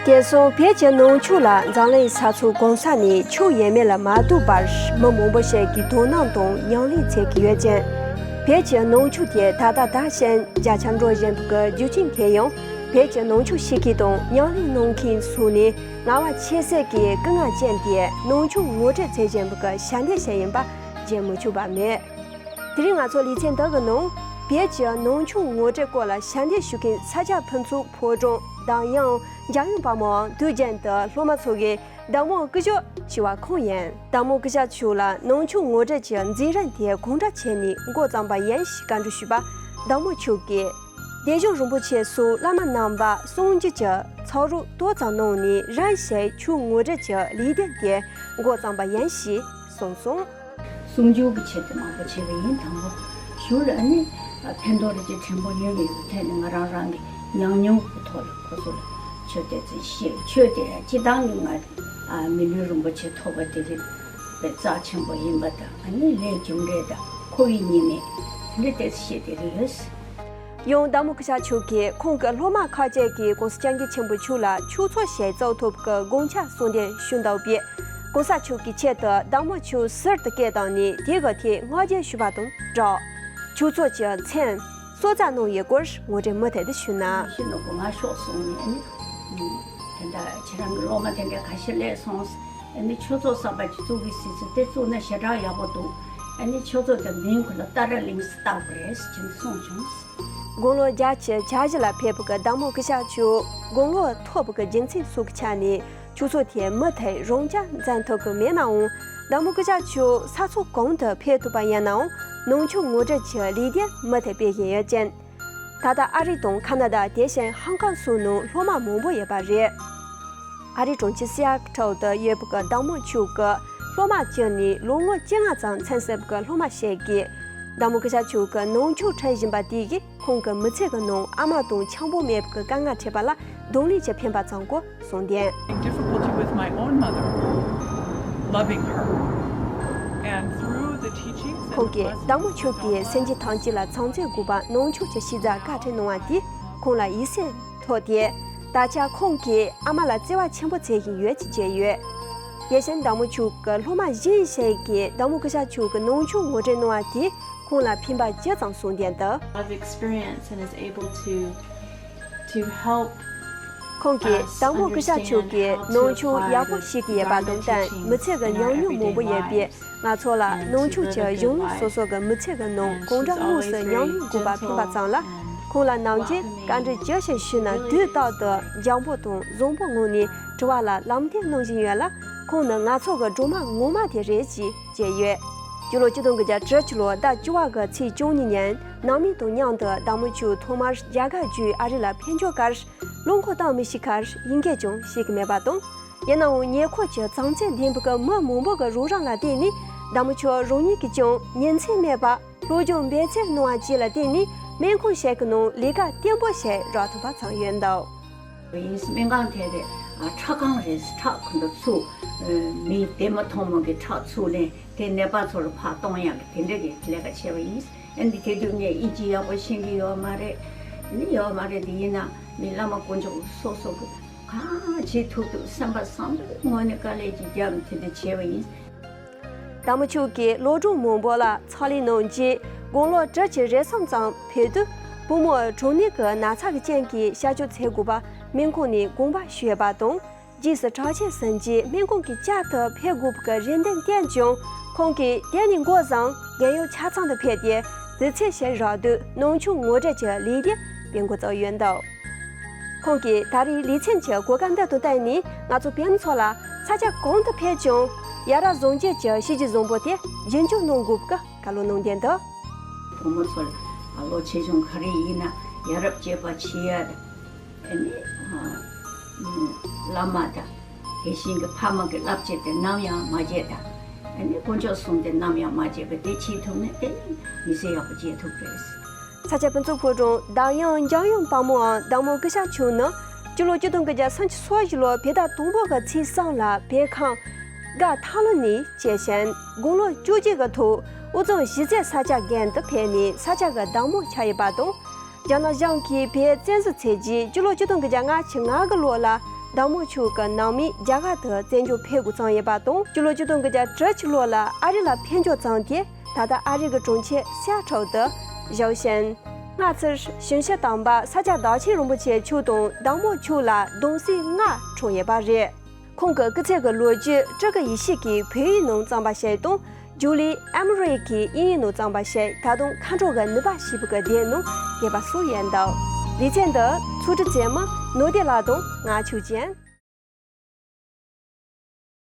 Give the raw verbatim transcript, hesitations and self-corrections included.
དེང་སང་བོད་ཀྱི་ནང་ཆོས་ལ་འཛམ་གླིང་ས་ཕྱོགས་གང་ས་ནས་ཆོས་ཡོད་མེད་ལ་མ་ལྟོས་པར་མི་མང་པོ་ཞིག་གིས་དོ་སྣང་དང་ཉམས་ལེན་བྱེད་ཀྱི་ཡོད་ཅིང་། བོད་ཀྱི་ནང་ཆོས་དེ་ད་ལྟ་དར་ཞིང་རྒྱ་ཆེར་འགྲོ་བཞིན་པའི་རྒྱུ་རྐྱེན་དེ་ཡང་བོད་ཀྱི་ནང་ཆོས་ཤེས་མཁན་དང་ཉམས་ལེན་གནང་མཁན་ཚོ་ནས་ངལ་བ་ཁྱད་བསད་ཀྱིས་སྐུ་ངལ་བསྐྱོན་ཏེ་ནང་ཆོས་ངོ་སྤྲོད་བྱེད་བཞིན་པའི་ཞལ་འདེབས་ཤིག་ཡིན་པ་བརྗེད་མི་ཆོག་པ་མེད། དེ་རིང་ང་ཚོ་ལེ་ཚན་འདི་གི་ནང་བོད་ཀྱི་ནང་ཆོས་ངོ་སྤྲོད་སྐོར་ལ་ཞལ་འདེབས་ཞུ་མཁན་ས་སྐྱ་ཕུན་ཚོགས་ཕོ་བྲང་གདངས་དབྱངས་འཇམ་དབྱངས་དཔལ་མོའམ་དུས་རྒྱུན་དུ་སློབ་མ་ཚོ་གིས་བདག་མོ་སྐུ་ཞབས་ཞུ་བ་ཁོང་ཡིན། བདག་མོ་སྐུ་ཞབས་མཆོག་ལ་ནང་ཆོས་ངོ་སྤྲོད་ཀྱི་མཛད་རིམ་དེ་གང་འདྲ་བྱས་ནས་འགོ་བརྩམས་པ་ཡིན་ཞེས་བཀའ་འདྲི་ཞུས་པར་བདག་མོ་མཆོག་གིས། སྡེ་གཞུང་རིན་པོ་ཆེ་སོགས་བླ་མ་རྣམ་པ་གསུང་རྒྱུན་གྱི་ཚོགས་རོལ་ཏོག་ཙམ་གནང་ནས་རིམ་བཞིན་ཆོས་ངོ་སྤྲོད་ཀྱི་ལས་དོན་དེ་འགོ་བརྩམས་པ་ཡིན་ཞེས་གསུངས་སོང་། གསུང་ཆོས་ཀྱི་ཆེད་དུ་མང་པོ་བྱས་པ་ཡིན། དང་པོ་ཞུ་ལ་ནི་ཕན་ཐོགས་རིགས་ཀྱི་ཕྲན་བུ་ཡོད་མི་ཡོད་ཐད་ནས་ང་རང་རང་གི་ཉམས་མྱོང་གི་ཐོག་ལ་ཁོ་ཚོ་ལ་ཆོས་དེ་ཚོ་བཤད། ཆོས་དེ་སྤྱི་བཏང་གི་ང་མི་ལུས་རིན་པོ་ཆེ་ཐོབ་པ་དེ་རིགས་པའི་རྩ་ཆེན་པོ་ཡིན་པ་དང་། ཨ་ནི་ལས་རྒྱུ་འབྲས་དང་འཁོར་བའི་ཉེས་དམིགས་འདི་དེ་ཚོ་བཤད་དེ་རེད། ཡང་བདག་མོ་སྐུ་ཞབས་མཆོག་གིས་ཁོང་གི་སློབ་མ་ཁག་ཅིག་གིས་གོང་ས་སྐྱབས་མགོན་ཆེན་པོ་མཆོག་ལ་ཆོས་ཚོགས་ཤིག་བཙུགས་ཐུབ་ཀྱི་དགོངས་འཆར་གསུང་དོན་ཞུ་འདུག་པས། གོང་ས་མཆོག་གི་ཆེད་དུ་བདག་མོ་མཆོག་ཟུར་དུ་སྐད་བཏང་ནས་དེ་གི་ཐད་བསྔགས་བརྗོད་ཞུས་པ་དང་སྦྲགས། ཆོས་ཚོགས་ཀྱི་མཚན་སོ་བཙག་གནང་ཡོད་སྐོར་ངོ་སྤྲོད་མུ་མཐུད་དུ་ཞུས་ན། ཤི་ནོ་གོ་ང་ཤོག་སོང་ནས་ཨ་ནི། དེ་འདྲ་ཁྱེད་རང་གི་སློབ་མ་དེ་འདྲ་ཁ་ཤས་སླེབས་སོང་། ཨ་ནི་ཆོས་ཚོགས་གསར་པ་ཅིག་བཙུགས་ཀྱི་ཟེར་ཚེ་དེ་བཙུགས་ན་ཞེ་དྲག་ཡག་པོ་འདུག་ཨ་ནི་ཆོས་ཚོགས་དེ་མིང་ཁོ་ལ་ཏཱ་ར་གླིང་ཟེར་བཏགས་པ་རེད་ཟེར་གསུངས་བྱུང་། དགུང་ལོ་བརྒྱད་ཅུ་གྱ་བཞི་ལ་ཕེབས་པའི་བདག་མོ་སྐུ་ཞབས་མཆོག་དགུང་ལོ་མཐོ་བའི་རྒྱུ་མཚན་སོགས་ཀྱི་ཆ་ནས་ཆོས་ཚོགས་དེ་མུ་མཐུད་རང་འཇགས་འཛིན་ཐུབ་ཀྱི་མེད་ནའང་། བདག་མོ་སྐུ་ཞབས་མཆོག་ས་ཕྱོགས་གང་དུ་ཕེབས་ཐུབ་པ་ཡིན་ནའང་ནང་ཆོས་ངོ་སྤྲོད་ཀྱི་ལས་དོན་མུ་མཐུད་སྤེལ་བཞིན་ཡོད་ཅིང་། ད་ལྟ་ཨ་རི་དང་ཁ་ན་ཌ། དེ་བཞིན་ཧང་ཀང་སོགས་ནང་སློབ་མ་མང་པོ་ཡོད་པ་རེད། ཨ་རིའི་གྲོང་ཁྱེར་སི་ཨེ་ཊལ་དུ་ཡོད་པའི་བདག་མོ་མཆོག་གི་སློབ་མ་བཅུ་ནས་ལོ་ངོ་བཅོ་ལྔ་ཙམ་ཚུད་ཟིན་པའི་སློབ་མ་ཞིག་གིས་བདག་མོ་སྐུ་ཞབས་མཆོག་གི་ནང་ཆོས་འཁྲིད་བཞིན་པ་དེ་གིས་ཁོང་གི་མི་ཚེ་གི་ནང་ཨ་མ་དང་འཆམ་པོ་མེད་པའི་དཀའ་ངལ་འཕྲད་པ་ལ་གདོང་ལེན་གྱི་ཕན་པ་བསམ་སྐོར་གསུངས་དོན། Difficulty with my own mother, loving her, and through the teachings and the lessons that God ཁོང་གིས་བདག་མོ་མཆོག་གིས་སེམས་ཅན་ཐམས་ཅད་ལ་བྱང་ཆུབ་དགོས་པ་ནང་ཆོས་ཀྱི་ཤེས་བྱ་བཀའ་ཁྲིད་གནང་བ་དེས་ཁོང་ལ་ཡིད་སེམས་ཐོག་སྟེ། ད་ཆ་ཁོང་གིས་ཨ་མ་ལ་བརྩེ་བ་ཆེན་པོ་བྱེད་བཞིན་ཡོད་ཅེས་བརྗོད་ཡོད། དེ་བཞིན་བདག་མོ་མཆོག་གི་སློབ་མ་གཞན་ཞིག་གིས་བདག་མོ་སྐུ་ཞབས་མཆོག་གི་ནང་ཆོས་ངོ་སྤྲོད་གནང་བ་དེས་ཁོང་ལ་ཕན་པ་ཇི་ཙམ་གསུངས་དོན་དུ། I've experienced and is able to to help ཁོང་གིས་བདག་མོ་སྐུ་ཞབས་མཆོག་གིས་ནང་ཆོས་ཡག་པོ་ཤེས་ཀྱི་ཡོད་པ་དང་བསྟུན་མི་ཚེ་གི་ཉམས་མྱོང་མང་པོ་ཡོད་པས། ང་ཚོ་ལ་ནང་ཆོས་ཀྱི་གཞུང་ལུགས་སོ་སོ་གི་མི་ཚེ་གི་ནང་གང་འདྲ་དངོས་སུ་ཉམས་ལེན་དགོས་པ་ཕན་པ་ཙམ་ལ། ཁོང་ལ་ནམ་རྒྱུན་བཀའ་འདྲི་ཅི་ཞིག་ཞུས་ན་དུས་རྟག་ཏུ་འཇམ་པོ་དང་བཟང་པོ་ངང་ནས་དྲི་བ་ལ་ལམ་སྟོན་གནང་བཞིན་ཡོད་ལ། ཁོང་ནི་ང་ཚོ་གི་སྒྲོལ་མ་ངོ་མ་དེ་རེད་ཅེས་བརྗོད་ཡོད། སྤྱི་ལོ་ཆིག་སྟོང་དགུ་བརྒྱ་དྲུག་ཅུ་ལོའི་ཟླ་བཅུ་པ་གི་ཚེས་བཅུ་གཉིས་ཉིན་ནང་མི་དང་མཉམ་དུ་བདག་མོ་མཆོག་ཐོག་མར་རྒྱ་གར་བརྒྱུད་ཨ་རི་ལ་ཕེབས་འབྱོར་སྐབས། རླངས་འཁོར་བཏང་མི་ཤེས་ཁར་ཡིག་སྐད་ཀྱང་ཤེས་ཀྱི་མེད་པ་དང་། ཡིན་ནའང་ཉེ་འཁོར་གྱི་གཙང་རྩེ་ལྡན་པའི་མི་མང་པོ་གི་རོགས་རམ་ལ་བརྟེན་ནས་བདག་མོ་མཆོག་རང་ཉིད་ཀྱིས་ཀྱང་ཉིན་མཚན་མེད་པར་སློབ་སྦྱོང་འབད་བརྩོན་གནང་བ་བཅས་ལ་བརྟེན་ནས་སྨན་ཁང་ཞིག་གི་ནང་ལས་ཀ་བརྟན་པོ་ཞིག་རག་ཐུབ་པ་ཙམ་ཡོད་འདུག་ཡིན། སྨན་ཁང་དེ་དེ་ཨ་ཁྲག་ཁང་རེད། ཁྲག་ཁོ་འདྲ་ཚུར་མི་དེ་མ་མཐོང་མ་གི་ཁྲག་ཚུར་ལེན་དེ་ནད་པ་ཚོར་ཕར་གཏོང་ཡག་གི་དེ་འདྲ་གི་ལས་ཀ་བྱས་པ་ཡིན། ཨ་ནི་དེ་དུས་ངས་ཨིན་ཇི་ཡག་པོ་ཤེས་ཀྱི་ཡོད་མ་རེད། ཨ་ནི་ཡོད་མ་རེད། དེ་ཡིན་ན་མི་བླ་མ་དཀོན་མཆོག་སོ་སོ་གི་གང་བྱེད་ཐུབ་ཐུབ་སེམས་པ་བཟང་པོའི་ངོས་ནས་དཀའ་ལས་ཅིག་བརྒྱབ་ནས་དེ་འདྲ་བྱས་པ་ཡིན། བདག་མོ་མཆོག་གིས་སློབ་གྲོགས་མང་པོ་ལ་ཕྱག་ལས་གནང་རྗེས་དགུང་ལོ་དྲུག་ཅུ་རེ་གསུམ་ཙམ་ཕེབས་དུས་བུ་མོ་གྲང་ནད་ཀྱི་ན་ཚ་གི་རྐྱེན་གྱིས་གཤགས་བཅོས་བྱེད་དགོས་པ་སྨན་ཁང་ནས་དགོངས་པ་ཞུས་པ་དང་། རྗེས་སུ་དྲག་སྐྱེད་ཟིན་རྗེས་སྨན་ཁང་གི་བསྐྱར་དུ་ཕེབས་དགོས་པའི་རེ་འདུན་བསྐྱངས་ཀྱང་། ཁོང་གིས་དེ་ནས་འགོ་བཟུང་རྒས་ཡོལ་ཆ་ཚང་དུ་ཕེབས་ཏེ་དུས་ཚོད་ཞིག་རག་དུས་ནང་ཆོས་ངོ་སྤྲོད་ཀྱི་ལས་དོན་སྤེལ་འགོ་བཙུགས་ཡོད་འདུག་ཁོང་གིས་ད་རེས་ལེ་ཚན་གྱི་གོ་སྐབས་འདི་དང་བསྟུན་ནས་ང་ཚོ་བོད་མི་ཚོ་ལ་ས་ཆ་གང་དུ་ཕེབས་ཀྱང་ཡ་རབས་གཞུང་བརྒྱུད་ཀྱི་ཤེས་རྒྱུད་བཟང་པོ་དེ་རྒྱུན་སྐྱོང་གནང་དགོས་པའི་བཀའ་སློབ་གནང་དོན་དུ། བུ་མོ་ཚོ་ལ་བློ་ཆེ་ཆུང་ག་རེ་ཡིན་ན་ཡ་རབས་སྤྱོད་པ་བྱེད་ཡ་དང་། ཨ་ནི་བླ་མ་དང་དེ་བཞིན་གྱི་ཕ་མ་གི་བསླབ་བྱ་དེ་ནམ་ཡང་མ་བརྗེད་དང་། ཨ་ནི་དཀོན་མཆོག་གསུམ་དེ་ནམ་ཡང་མ་བརྗེད་པ་དེ་བྱེད་ཐུབ་ན་དེ་ནི་མི་ཚེ་ཡག་པོ་སྐྱེལ་ཐུབ་རེད། ས་སྐྱ་ཕུན་ཚོགས་ཕོ་བྲང་གདངས་དབྱངས་འཇམ་དབྱངས་དཔལ་མོའམ་བདག་མོ་སྐུ་ཞབས་མཆོག་ནི་སྤྱི་ལོ་ཆིག་སྟོང་དགུ་བརྒྱ་སུམ་ཅུ་སོ་བཞི་ལོའི་བོད་ཟླ་དང་པོ་གི་ཚེས་གསུམ་ལ་བོད་ཁམས་སྒར་ཐང་ལྷོ་ནས་སྐྱེས་ཤིང་དགུང་ལོ་བཅུ་གཅིག་གི་ཐོག་དབུས་གཙང་གཞིས་རྩེ་ས་སྐྱ་དགོན་དུ་ཕེབས་ནས་ས་སྐྱ་གི་བདག་མོ་ཆགས་ཡོད་པ་དང་། རྒྱ་ནག་གཞུང་གིས་བོད་བཙན་འཛུལ་བྱས་རྗེས་སྤྱི་ལོ་ཆིག་སྟོང་དགུ་བརྒྱ་ལྔ་བཅུ་ང་དགུ་ལོ་ལ་ ལྡང་མོ་ཆུ་གི་ནང་མི་རྒྱ་གར་དུ་བཙན་བྱོལ་ཕེབས་དགོས་བྱུང་ཡོད་པ་དང་། སྤྱི་ལོ་ཆིག་སྟོང་དགུ་བརྒྱ་དྲུག་ཅུ་ལོ་ལ་ཨ་རི་ལ་ཕེབས་འབྱོར་བྱུང་སྟེ། ད་ལྟ་ཨ་རི་གི་གྲོང་ཁྱེར་སི་ཨ་ཊལ་དུ་བཞུགས་ཤིང་། སྔ་ཕྱི་གཞུང་ཞབས་དམ་པ་ས་སྐྱ་བདག་ཆེན་རིན་པོ་ཆེ་མཆོག་དང་ལྡང་མོ་ཆུ་ལ་གདུང་སྲས་ལྔ་འཁྲུངས་ཡོད་པ་རེད། ཁོང་གི་སྐུ་ཚེ་གི་ལོ་རྒྱུས་སྤྲུལ་སྐུ་ཡེ་ཤེས་ཀྱིས་བོད་ཡིག་ནང་བརྩམས་པ་ཞིག་དང་། ཇུ་ལི་ཨེ་མོ་རི་ཡིས་དབྱིན་ཡིག་ནང་བརྩམས་པ་ཞིག་ད་དུང་མཁའ་འགྲོ་གི་ནུས་པ་ཞེས་པའི་སྡེ་ནང་ཡོད་པ་སོགས་ཡིན་འདུག་ལེ་ཚན་འདི་ཚོགས་སྒྲིག་བྱེད་མི་ནོར་བདེ་ལགས་དང་ང་ཆོས་ཅན།